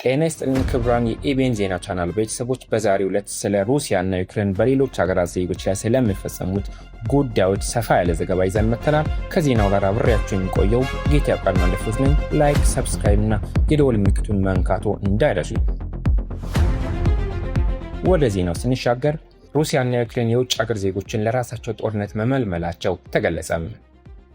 ጤና ይስጥልን ክቡራን የኢቢኤን ዜና ቻናል ቤተሰቦች፣ በዛሬው ዕለት ስለ ሩሲያና ዩክሬን በሌሎች ሀገራት ዜጎች ላይ ስለሚፈጸሙት ጉዳዮች ሰፋ ያለ ዘገባ ይዘን መጥተናል። ከዜናው ጋር አብሬያችሁ የሚቆየው ጌታ ያውቃል ማለፉት ነኝ። Like፣ subscribe እና የደወል ምልክቱን መንካቶ እንዳይረሱ። ወደ ዜናው ስንሻገር ሩሲያና ዩክሬን የውጭ ሀገር ዜጎችን ለራሳቸው ጦርነት መመልመላቸው ተገለጸም።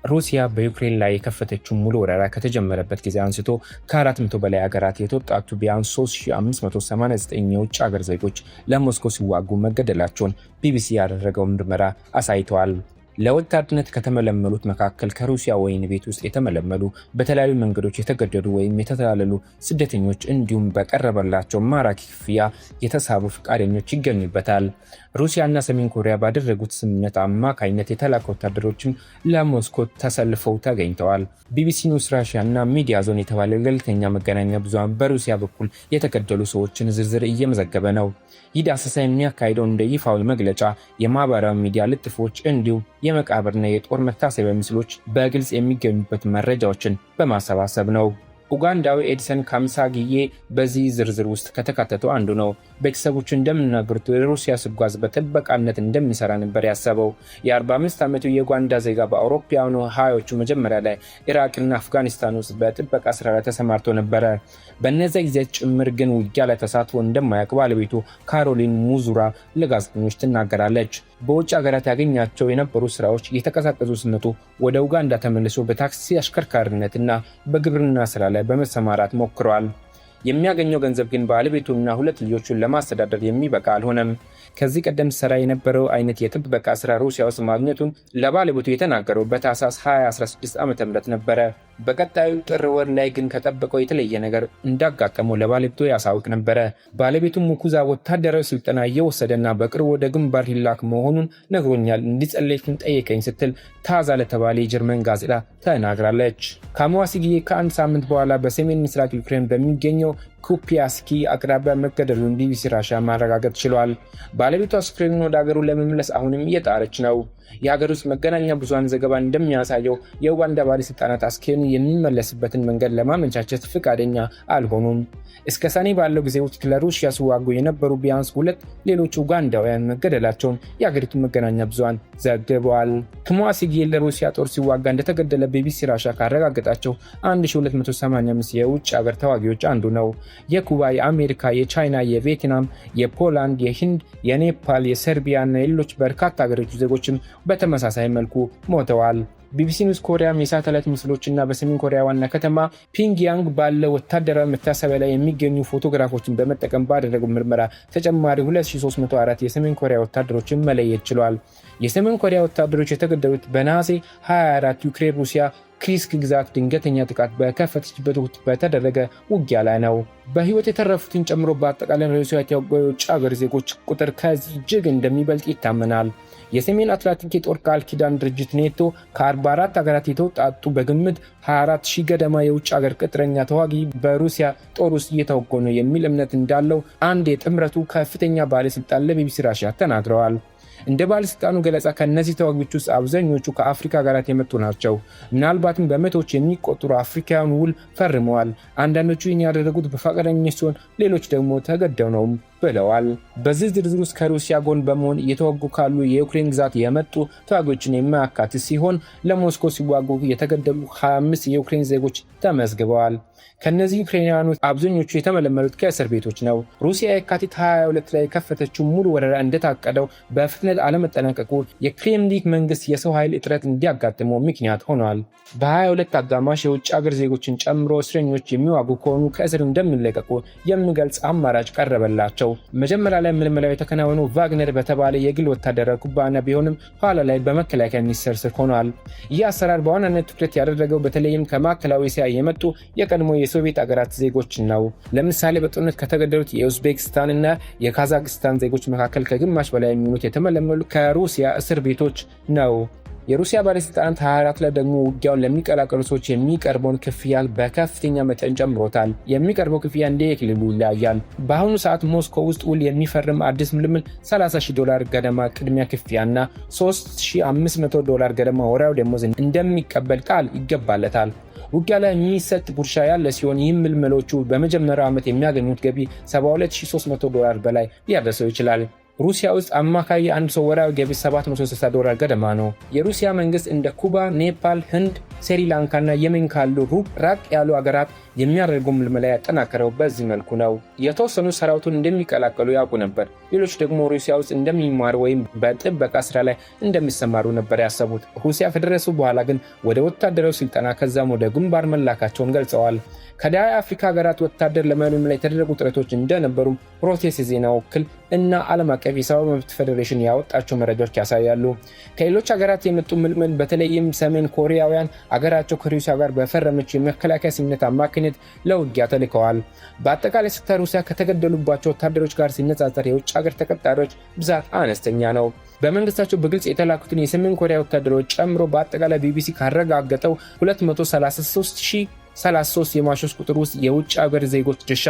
ሩሲያ በዩክሬን ላይ የከፈተችው ሙሉ ወረራ ከተጀመረበት ጊዜ አንስቶ ከ400 በላይ ሀገራት የተውጣጡ ቢያንስ 3589 የውጭ ሀገር ዜጎች ለሞስኮ ሲዋጉ መገደላቸውን ቢቢሲ ያደረገው ምርመራ አሳይተዋል። ለወታደርነት ከተመለመሉት መካከል ከሩሲያ ወህኒ ቤት ውስጥ የተመለመሉ፣ በተለያዩ መንገዶች የተገደዱ ወይም የተታለሉ ስደተኞች እንዲሁም በቀረበላቸው ማራኪ ክፍያ የተሳቡ ፈቃደኞች ይገኙበታል። ሩሲያና ሰሜን ኮሪያ ባደረጉት ስምምነት አማካኝነት የተላኩ ወታደሮችም ለሞስኮ ተሰልፈው ተገኝተዋል። ቢቢሲ ኒውስ ራሽያ እና ሚዲያ ዞን የተባለ ገለልተኛ መገናኛ ብዙሃን በሩሲያ በኩል የተገደሉ ሰዎችን ዝርዝር እየመዘገበ ነው። ይህ ዳሰሳ የሚያካሂደው እንደ ይፋዊ መግለጫ፣ የማህበራዊ ሚዲያ ልጥፎች እንዲሁም የመቃብርና የጦር መታሰቢያ ምስሎች በግልጽ የሚገኙበት መረጃዎችን በማሰባሰብ ነው። ኡጋንዳዊ ኤዲሰን ካምሳጊዬ በዚህ ዝርዝር ውስጥ ከተካተተው አንዱ ነው። ቤተሰቦቹ እንደሚናገሩት ወደ ሩሲያ ሲጓዝ በጥበቃነት እንደሚሰራ ነበር ያሰበው። የ45 ዓመቱ የኡጋንዳ ዜጋ በአውሮፓውያኑ ሀያዎቹ መጀመሪያ ላይ ኢራቅና አፍጋኒስታን ውስጥ በጥበቃ ስራ ላይ ተሰማርቶ ነበረ። በእነዚያ ጊዜያት ጭምር ግን ውጊያ ላይ ተሳትፎ እንደማያውቅ ባለቤቱ ካሮሊን ሙዙራ ለጋዜጠኞች ትናገራለች። በውጭ ሀገራት ያገኛቸው የነበሩ ስራዎች እየተቀዛቀዙ ሲመጡ ወደ ኡጋንዳ ተመልሶ በታክሲ አሽከርካሪነትና በግብርና ስራ ላይ በመሰማራት ሞክሯል። የሚያገኘው ገንዘብ ግን ባለቤቱና ሁለት ልጆቹን ለማስተዳደር የሚበቃ አልሆነም። ከዚህ ቀደም ሰራ የነበረው አይነት የጥበቃ ስራ ሩሲያ ውስጥ ማግኘቱን ለባለቤቱ የተናገረው በታህሳስ 2016 ዓ.ም ነበረ። በቀጣዩ ጥር ወር ላይ ግን ከጠበቀው የተለየ ነገር እንዳጋጠመው ለባለቤቱ ያሳውቅ ነበረ። ባለቤቱ ሙኩዛ ወታደራዊ ስልጠና እየወሰደና በቅርቡ ወደ ግንባር ሊላክ መሆኑን ነግሮኛል፣ እንዲጸለይም ጠየቀኝ ስትል ታዛ ለተባለ የጀርመን ጋዜጣ ተናግራለች። ካምዋሲጊዬ ከአንድ ሳምንት በኋላ በሰሜን ምስራቅ ዩክሬን በሚገኘው ኩፒያስኪ አቅራቢያ መገደሉን ቢቢሲ ራሻ ማረጋገጥ ችሏል። ባለቤቱ አስክሬኑን ወደ ሀገሩ ለመመለስ አሁንም እየጣረች ነው። የሀገር ውስጥ መገናኛ ብዙሃን ዘገባ እንደሚያሳየው የኡጋንዳ ባለስልጣናት አስክሬኑ የሚመለስበትን መንገድ ለማመቻቸት ፈቃደኛ አልሆኑም። እስከ ሰኔ ባለው ጊዜ ውስጥ ለሩሲያ ሲዋጉ የነበሩ ቢያንስ ሁለት ሌሎች ኡጋንዳውያን መገደላቸውን የሀገሪቱ መገናኛ ብዙሃን ዘግበዋል። ክምዋሲጌ ለሩሲያ ጦር ሲዋጋ እንደተገደለ ቢቢሲ ራሻ ካረጋገጣቸው 1285 የውጭ ሀገር ተዋጊዎች አንዱ ነው። የኩባ፣ የአሜሪካ፣ የቻይና፣ የቪየትናም፣ የፖላንድ፣ የህንድ፣ የኔፓል፣ የሰርቢያ እና የሌሎች በርካታ ሀገሮች ዜጎችም በተመሳሳይ መልኩ ሞተዋል። ቢቢሲ ኒውስ ኮሪያም የሳተላይት ምስሎች እና በሰሜን ኮሪያ ዋና ከተማ ፒንግያንግ ባለ ወታደራዊ መታሰቢያ ላይ የሚገኙ ፎቶግራፎችን በመጠቀም ባደረገው ምርመራ ተጨማሪ 2304 የሰሜን ኮሪያ ወታደሮችን መለየት ችሏል። የሰሜን ኮሪያ ወታደሮች የተገደሉት በነሐሴ 24 ዩክሬን ሩሲያ ኩርስክ ግዛት ድንገተኛ ጥቃት በከፈተችበት ወቅት በተደረገ ውጊያ ላይ ነው። በህይወት የተረፉትን ጨምሮ በአጠቃላይ ሩሲያ የውጭ ሀገር ዜጎች ቁጥር ከዚህ እጅግ እንደሚበልጥ ይታመናል። የሰሜን አትላንቲክ የጦር ቃል ኪዳን ድርጅት ኔቶ ከ44 ሀገራት የተውጣጡ በግምት 24 ሺህ ገደማ የውጭ ሀገር ቅጥረኛ ተዋጊ በሩሲያ ጦር ውስጥ እየተወጉ ነው የሚል እምነት እንዳለው አንድ የጥምረቱ ከፍተኛ ባለስልጣን ለቢቢሲ ራሽያ ተናግረዋል። እንደ ባለስልጣኑ ገለጻ ከእነዚህ ተዋጊዎች ውስጥ አብዛኞቹ ከአፍሪካ ሀገራት የመጡ ናቸው። ምናልባትም በመቶዎች የሚቆጠሩ አፍሪካውያን ውል ፈርመዋል። አንዳንዶቹ ይህን ያደረጉት በፈቃደኝነት ሲሆን፣ ሌሎች ደግሞ ተገደው ነው ብለዋል። በዚህ ዝርዝር ውስጥ ከሩሲያ ጎን በመሆን እየተዋጉ ካሉ የዩክሬን ግዛት የመጡ ተዋጊዎችን የማያካትት ሲሆን ለሞስኮ ሲዋጉ የተገደሉ 25 የዩክሬን ዜጎች ተመዝግበዋል። ከእነዚህ ዩክሬናውያኑ አብዛኞቹ የተመለመሉት ከእስር ቤቶች ነው። ሩሲያ የካቲት 22 ላይ የከፈተችው ሙሉ ወረራ እንደታቀደው በፍጥነት አለመጠናቀቁ የክሬምሊን መንግስት የሰው ኃይል እጥረት እንዲያጋጥመው ምክንያት ሆኗል። በ22 አጋማሽ የውጭ አገር ዜጎችን ጨምሮ እስረኞች የሚዋጉ ከሆኑ ከእስር እንደሚለቀቁ የሚገልጽ አማራጭ ቀረበላቸው። መጀመሪያ ላይ ምልመላው የተከናወነው ቫግነር በተባለ የግል ወታደራዊ ኩባንያ ቢሆንም ኋላ ላይ በመከላከያ ሚኒስቴር ስር ሆኗል። ይህ አሰራር በዋናነት ትኩረት ያደረገው በተለይም ከማዕከላዊ እስያ የመጡ የቀድሞ የሶቪየት አገራት ዜጎች ነው። ለምሳሌ በጦርነት ከተገደሉት የኡዝቤክስታን እና የካዛክስታን ዜጎች መካከል ከግማሽ በላይ የሚሆኑት የተመለመሉ ከሩሲያ እስር ቤቶች ነው። የሩሲያ ባለሥልጣናት 24 ላይ ደግሞ ውጊያውን ለሚቀላቀሉ ሰዎች የሚቀርበውን ክፍያ በከፍተኛ መጠን ጨምሮታል። የሚቀርበው ክፍያ እንደ የክልሉ ይለያያል። በአሁኑ ሰዓት ሞስኮ ውስጥ ውል የሚፈርም አዲስ ምልምል 30,000 ዶላር ገደማ ቅድሚያ ክፍያ እና 3500 ዶላር ገደማ ወርሃዊ ደሞዝ እንደሚቀበል ቃል ይገባለታል። ውጊያ ላይ የሚሰጥ ጉርሻ ያለ ሲሆን ይህም ምልምሎቹ በመጀመሪያው ዓመት የሚያገኙት ገቢ $72,300 በላይ ሊያደርሰው ይችላል። ሩሲያ ውስጥ አማካይ የአንድ ሰው ወርሃዊ ገቢ $760 ገደማ ነው። የሩሲያ መንግስት እንደ ኩባ፣ ኔፓል፣ ህንድ፣ ስሪላንካና የመን ካሉ ሩቅ ራቅ ያሉ አገራት የሚያደርገው ምልመላ ያጠናከረው በዚህ መልኩ ነው። የተወሰኑ ሰራዊቱን እንደሚቀላቀሉ ያውቁ ነበር። ሌሎች ደግሞ ሩሲያ ውስጥ እንደሚማሩ ወይም በጥበቃ ስራ ላይ እንደሚሰማሩ ነበር ያሰቡት። ሩሲያ ከደረሱ በኋላ ግን ወደ ወታደራዊ ስልጠና ከዛም ወደ ግንባር መላካቸውን ገልጸዋል። ከደቡብ አፍሪካ ሀገራት ወታደር ለመልመል የተደረጉ ጥረቶች እንደነበሩም ሮይተርስ የዜና ወኪል እና ዓለም አቀፍ የሰብአዊ መብት ፌዴሬሽን ያወጣቸው መረጃዎች ያሳያሉ። ከሌሎች ሀገራት የመጡ ምልምል በተለይም ሰሜን ኮሪያውያን አገራቸው ከሩሲያ ጋር በፈረመችው የመከላከያ ስምምነት አማካኝነት ለውጊያ ተልከዋል። በአጠቃላይ ስታይ ሩሲያ ከተገደሉባቸው ወታደሮች ጋር ሲነጻጸር የውጭ ሀገር ተቀጣሪዎች ብዛት አነስተኛ ነው። በመንግስታቸው በግልጽ የተላኩትን የሰሜን ኮሪያ ወታደሮች ጨምሮ በአጠቃላይ ቢቢሲ ካረጋገጠው 233,033 የሟቾች ቁጥር ውስጥ የውጭ ሀገር ዜጎች ድርሻ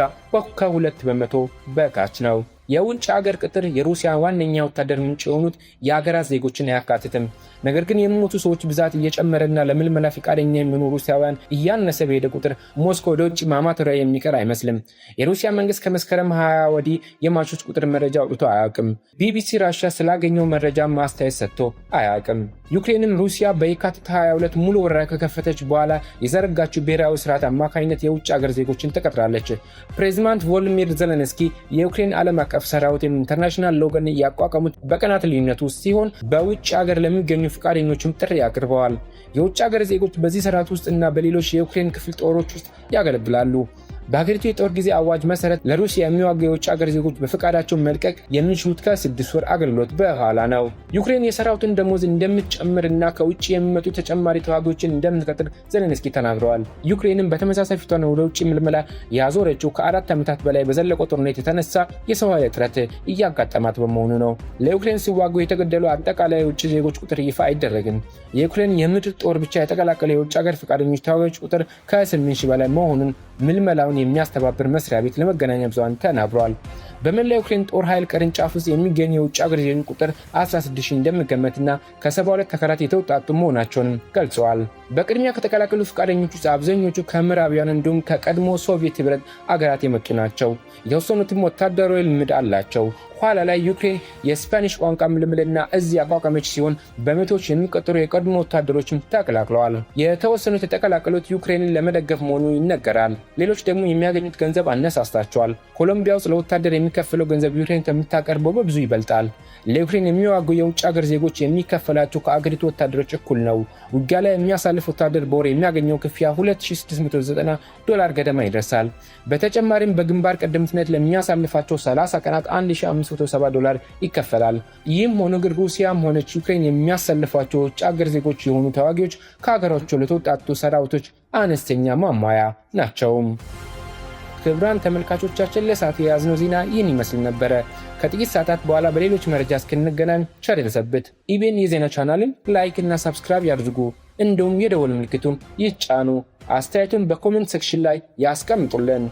ከ2% በታች ነው። የውጭ ሀገር ቅጥር የሩሲያ ዋነኛ ወታደር ምንጭ የሆኑት የሀገራት ዜጎችን አያካትትም። ነገር ግን የሚሞቱ ሰዎች ብዛት እየጨመረና ለምልመላ ፈቃደኛ የሚሆኑ ሩሲያውያን እያነሰ በሄደ ቁጥር ሞስኮ ወደ ውጭ ማማተሯ የሚቀር አይመስልም። የሩሲያ መንግስት ከመስከረም 20 ወዲህ የሟቾች ቁጥር መረጃ አውጥቶ አያውቅም። ቢቢሲ ራሽያ ስላገኘው መረጃ ማስተያየት ሰጥቶ አያውቅም። ዩክሬንም ሩሲያ በየካቲት 22 ሙሉ ወረራ ከከፈተች በኋላ የዘረጋችው ብሔራዊ ስርዓት አማካኝነት የውጭ ሀገር ዜጎችን ተቀጥራለች። ፕሬዚዳንት ቮሎዲሚር ዘለንስኪ የዩክሬን ዓለም አቀፍ ሰራዊት International Legion ያቋቋሙት በቀናት ልዩነት ውስጥ ሲሆን በውጭ ሀገር ለሚገኙ ፈቃደኞችም ጥሪ አቅርበዋል። የውጭ ሀገር ዜጎች በዚህ ሰራዊት ውስጥ እና በሌሎች የዩክሬን ክፍል ጦሮች ውስጥ ያገለግላሉ። በሀገሪቱ የጦር ጊዜ አዋጅ መሰረት ለሩሲያ የሚዋጉ የውጭ ሀገር ዜጎች በፈቃዳቸው መልቀቅ የሚችሉት ከ6 ወር አገልግሎት በኋላ ነው። ዩክሬን የሰራዊቱን ደሞዝ እንደምትጨምርና ከውጭ የሚመጡ ተጨማሪ ተዋጊዎችን እንደምትቀጥር ዘለንስኪ ተናግረዋል። ዩክሬንም በተመሳሳይ ፊቷን ወደ ውጭ ምልመላ ያዞረችው ከ4 ዓመታት በላይ በዘለቀው ጦርነት የተነሳ የሰው ኃይል እጥረት እያጋጠማት በመሆኑ ነው። ለዩክሬን ሲዋጉ የተገደሉ አጠቃላይ የውጭ ዜጎች ቁጥር ይፋ አይደረግም። የዩክሬን የምድር ጦር ብቻ የተቀላቀለ የውጭ ሀገር ፈቃደኞች ተዋጊዎች ቁጥር ከ8,000 በላይ መሆኑን ምልመላውን የሚያስተባብር መስሪያ ቤት ለመገናኛ ብዙሃን ተናግሯል። በመላ ዩክሬን ጦር ኃይል ቅርንጫፍ ውስጥ የሚገኙ የውጭ ሀገር ዜጎች ቁጥር 16,000 እንደሚገመትና ከ72 ሀገራት የተውጣጡ መሆናቸውንም ገልጸዋል። በቅድሚያ ከተቀላቀሉ ፈቃደኞች ውስጥ አብዛኞቹ ከምዕራባውያን እንዲሁም ከቀድሞ ሶቪየት ህብረት አገራት የመጡ ናቸው። የተወሰኑትም ወታደራዊ ልምድ አላቸው። ኋላ ላይ ዩክሬን የስፓኒሽ ቋንቋ ምልምልና እዝ ያቋቋመች ሲሆን በመቶዎች የሚቆጠሩ የቀድሞ ወታደሮችም ተቀላቅለዋል። የተወሰኑት የተቀላቀሉት ዩክሬንን ለመደገፍ መሆኑ ይነገራል። ሌሎች ደግሞ የሚያገኙት ገንዘብ አነሳስታቸዋል። ኮሎምቢያ ውስጥ ለወታደር የሚከፈለው ገንዘብ ዩክሬን ከምታቀርበው በብዙ ይበልጣል። ለዩክሬን የሚዋጉ የውጭ ሀገር ዜጎች የሚከፈላቸው ከአገሪቱ ወታደሮች እኩል ነው። ውጊያ ላይ የሚያሳልፍ ወታደር በወር የሚያገኘው ክፍያ $2690 ገደማ ይደርሳል። በተጨማሪም በግንባር ቀደምትነት ለሚያሳልፋቸው 30 ቀናት $1570 ይከፈላል። ይህም ሆኖ ግን ሩሲያም ሆነች ዩክሬን የሚያሰልፏቸው የውጭ ሀገር ዜጎች የሆኑ ተዋጊዎች ከሀገራቸው ለተውጣጡ ሰራዊቶች አነስተኛ ማሟያ ናቸው። ክቡራን ተመልካቾቻችን፣ ለሰዓቱ የያዝነው ዜና ይህን ይመስል ነበረ። ከጥቂት ሰዓታት በኋላ በሌሎች መረጃ እስክንገናኝ ቸር እንሰንብት። ኢቢኤን የዜና ቻናልን like እና subscribe ያድርጉ። እንዲሁም የደወል ምልክቱን ይጫኑ። አስተያየቱን በ comment section ላይ ያስቀምጡልን።